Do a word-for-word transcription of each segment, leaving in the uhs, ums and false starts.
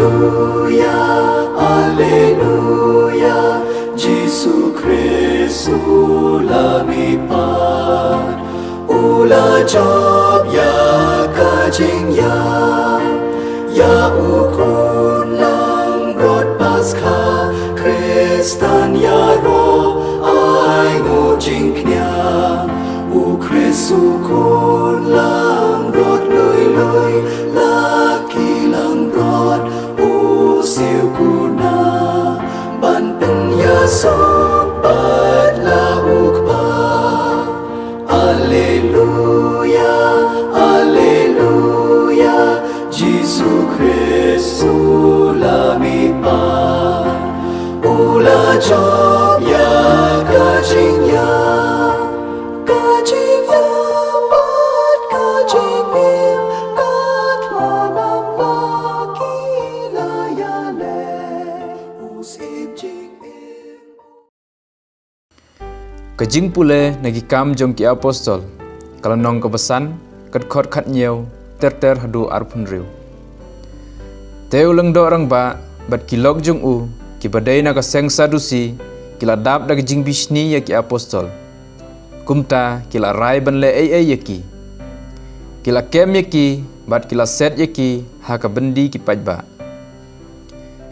Alleluia, Alleluia, Jisu Khrist u la mihpat, u la jop ïa ka jingïap, ïa u khun langbrot Paskha, Khristan ïaroh ai nguh jingkñia, u Khrist u khun langbrot lui lui, la ki langbrot u siew kuna, ban pynïasoh pat la u Kpa. Alleluia, Alleluia, Jisu Khrist u la mihpat, u la jop ïa ka jingïap, ka jingïap bad ka jingim, ka thngan bad ki la ïaleh, u syiem jingim. Ka jingpule na Ki Kam jong ki Apostol, ka lynnong kaba san, ka dkhot khathynñiew ter ter haduh arphew hynriew. Te u lyngdoh rangbah bad ki lok jong u, kiba dei na ka seng Sadusi, ki la dap da ka jingbishni ïa ki apostol. Kumta ki la rai ban leh ei ei ïa ki. Ki la kem ïa ki bad ki la set ïa ki ha ka byndi ki paidbah.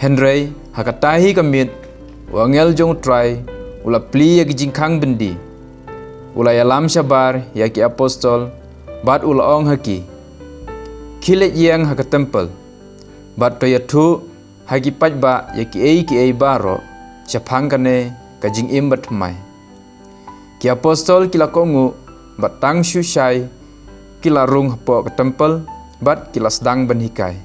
Hynrei ha kata hi ka miet, u angel jong U Trai u la plie ïa ki jingkhang byndi. U la ïalam shabar ïa ki apostol bad u la ong ha ki, khie leit ïeng ha ka templ bad to ïathuh ha ki paidbah ïa kiei kiei baroh shaphang kane ka jingim bathymmai. Ki apostol ki la kohnguh bad tang shu shai ki la rung hapoh ka templ bad ki la sdang ban hikai.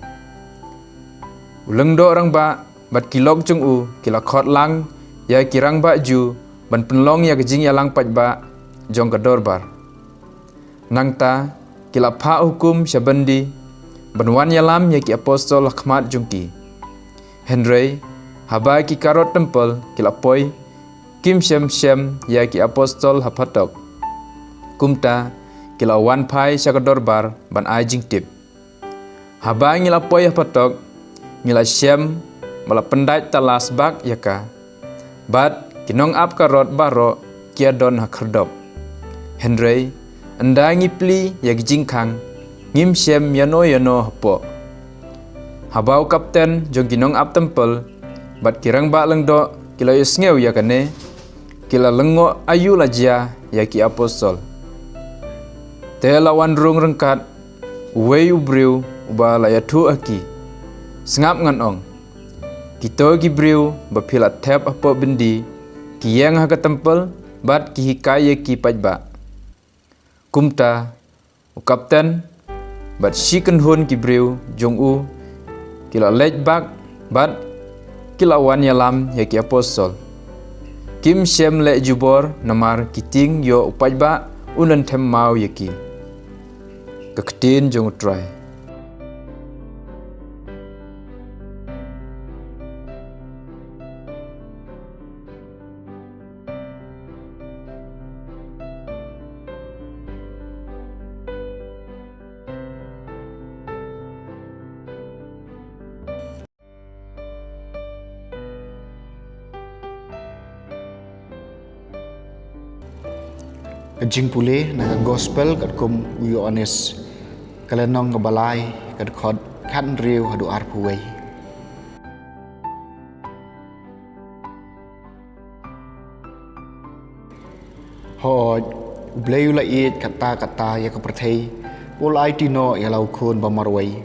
U lyngdoh rangbah bad ki lok jong u ki la khot lang ïa ki rangbah Jiw ban pynlong ïa ka jingïalang paidbah jong ka dorbar. Nangta ki la phah hukum sha byndi ban wan ïalam ïa ki apostol ha khmat jong ki. Hynrei haba ki karod templ ki la poi, kim shym shem ïa ki apostol ha phatok. Kumta ki la wan phai sha ka dorbar ban ai jingtip. Haba ngi la poi ha phatok, ngi la shem ba la pyndait tala sbak ïa ka, bad ki nongap karod baroh ki ïadon ha khyrdop. Hynrei ynda ngi plie ïa ki jingkhang, ngim shem ïano ïano hapoh. Haba u kapten jong ki nongap templ bad ki rangbah lyngdoh ki la ïohsngew ïa kane, ki la lyngngoh aïu la jia ïa ki apostol. Te la wan rung ryngkat uwei u briew uba la ïathuh ha ki, "Sngap, ngan ong, kito ki briew ba phi la thep hapoh byndi ki ïeng ha ka templ bad ki hikai ïa ki paidbah." Kumta u kapten bad shi kynhun ki briew jong u ki la leit bak bad ki la wan ïalam ïa ki apostol. Kim shem leh jubor namar ki tieng ïoh u paidbah un lynthem maw ïa ki. Ka ktien jong U Trai. Ka jingpule na ka Gospel katkum u Ïoannis, ka lynnong kaba lai, ka dkhot khathynriew haduh arphew wei. Hooid, U Blei u la ïeit katta katta ïa ka pyrthei, u la aiti noh ïa la u Khun ba marwei,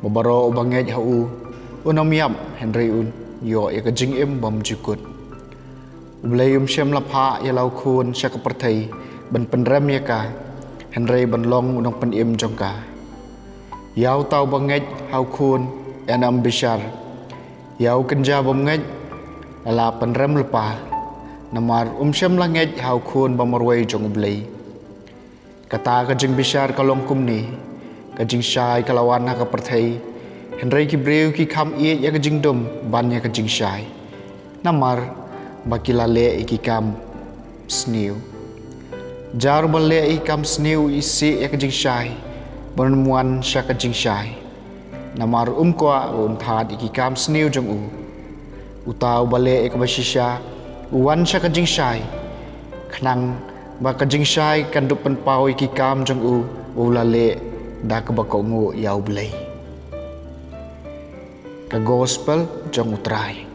ba baroh uba ngeit ha u un ym ïap, hynrei un ïoh ïa ka jingim bymjukut. U Blei um shym la phah ïa la u Khun sha ka pyrthei ban pynrem ïa ka, hynrei ban long u nongpynim jong ka. Ïa uta uba ngeit ha u Khun, yn ym bishar. Ïa u kynja bym ngeit la la pynrem lypa, namar um shym la ngeit ha u Khun ba marwei jong U Blei. Kata ka jingbishar ka long kumne: ka jingshai ka la wan ha ka pyrthei, hynrei ki briew ki kham ïeit ïa ka jingdum ban ïa ka jingshai, namar ba ki la leh ïa ki kam sniew. Jar uba leh ïa ki kam sniew u isih ïa ka jingshai, ban ym wan sha ka jingshai. namar um kwah ba un thad ïa ki kam sniew jong u. Uta uba leh ïa kaba shisha u wan sha ka jingshai, khnang ba ka jingshai kan dup pynpaw ïa ki kam jong u ba u la leh da kaba kohnguh ïa U Blei. Ka Gospel jong U Trai.